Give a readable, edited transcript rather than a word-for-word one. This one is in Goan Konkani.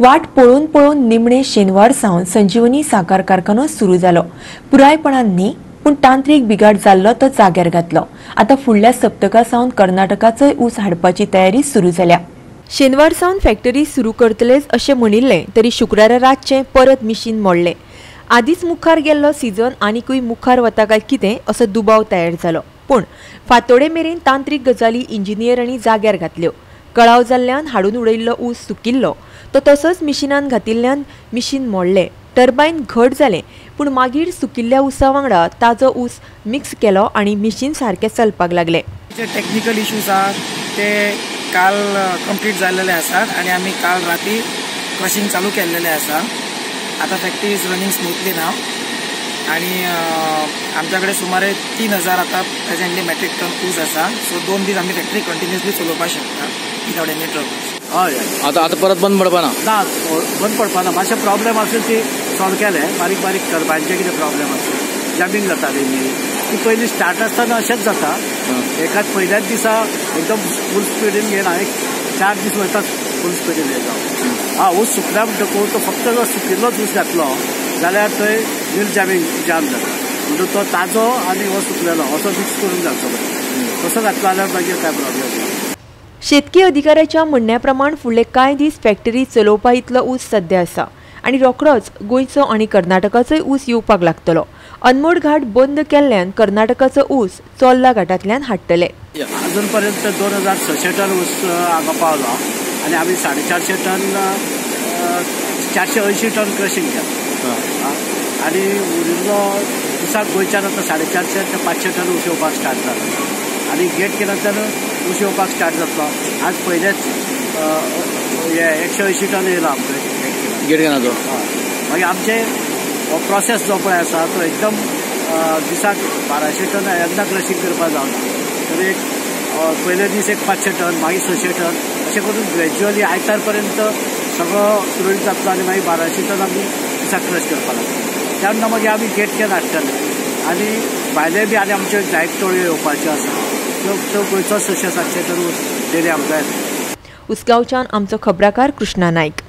वाट पळोवन पळोवन निमणे शेनवार सावन संजीवनी साखर कारखानो सुरू जालो. पुरायपणान न्ही, पूण तांत्रीक बिघाड जाल्लो तो जाग्यार घातलो. आतां फुडल्या सप्तका सावन कर्नाटकाचोय ऊस हाडपाची तयारी सुरू जाल्या. शेनवार सावन फॅक्टरी सुरू करतलेच अशें म्हणिल्लें तरी शुक्रारा रातचें परत मिशीन मोडलें. आदींच मुखार गेल्लो सिजन आनिकूय मुखार वता काय कितें असो दुबाव तयार जालो. पूण फांतोडे मेरेन तांत्रीक गजाली इंजिनियरांनी जाग्यार घातल्यो. कळाव जाल्ल्यान हाडून उडयल्लो ऊस सुकिल्लो तो तसोच मिशिनान घातिल्ल्यान मिशीन मोडलें. टर्बायन घट जालें, पूण मागीर सुकिल्ल्या ऊसा वांगडा ताजो ऊस मिक्स केलो आनी मिशीन सारकें चलपाक लागलें. जे टेक्निकल इश्यूज आसात ते काल कंप्लीट जाल्लेले आसात आनी आमी काल राती क्रशिंग चालू केल्लेले आसा. आतां factory is running smoothly now आनी आमच्या कडेन सुमारे 3000 आतां प्रेझेंटली मेट्रीक टन ऊस आसा. सो 2 दीस आमी फॅक्टरी कंटिन्युअसली चलोवपाक शकता विदाउट एनी ट्रबल्स. हय, आतां आतां परत बंद पडपाना? ना, बंद पडपाना. मातशे प्रॉब्लेम आसले ती सॉल्व केले. बारीक बारीक टर्बायनचे कितें प्रॉब्लेम आसले, जॅमिंग जाताली न्ही ती पयलीं स्टार्ट आसतना अशेंच जाता. एकाच पयल्याच दिसा एकदम फूल स्पिडीन घेयना, एक 4 दीस वयता फूल स्पिडीन येता. हा, ऊस सुकला म्हणटकूच तो फक्त जर सुकिल्लोच ऊस घातलो जाल्यार थंय मिल जॅमिंग जाम जाता. म्हणटकूच तो ताजो आनी हो सुकलेलो असो मिक्स करून घालचो पडटा. तसो घातलो जाल्यार मागीर कांय प्रॉब्लेम ना. शेतकी अधिकाऱ्याच्या म्हणण्या प्रमाण फुडले कांय दीस फॅक्टरी चलोवपा इतलो ऊस सध्या आसा आनी रोखडोच गोंयचो आनी कर्नाटकाचोय ऊस येवपाक लागतलो. अनमोड घाट बंद केल्ल्यान कर्नाटकाचो ऊस चोर्ला घाटांतल्यान हाडटले. अजून पर्यंत 2600 टन ऊस हांगा पावलो आनी आमी 450 टन 480 टन क्रशिंग केलां आनी उरिल्लो दिसाक गोंयच्यान आतां 450 ते 500 टन ऊस येवपाक स्टार्ट जाला आनी गेट केलांतल्यान ऊस येवपाक स्टार्ट जातलो. आज पयलेच हे 180 टन येयला आमकां गेट केलाचो. मागीर आमचे हो प्रोसेस जो पळय आसा तो एकदम दिसाक 1200 टन एकदां क्रशिंग करपाक जावना, तर एक पयले दीस एक 500 टन, मागीर 600 टन अशें करून ग्रॅज्युअली आयतार पर्यंत सगळो सुरळीत जातलो आनी मागीर 1200 टन आमी दिसाक क्रश करपाक लागता. तेन्ना मागीर आमी गेट can हाडटले आनी भायले बी आनी आमच्यो जायत टोळयो येवपाच्यो आसा त्यो गोंयचो 600-700 टन ऊस डेली आमकां येता. उसगांवच्यान आमचो खबराकार कृष्णा नायक.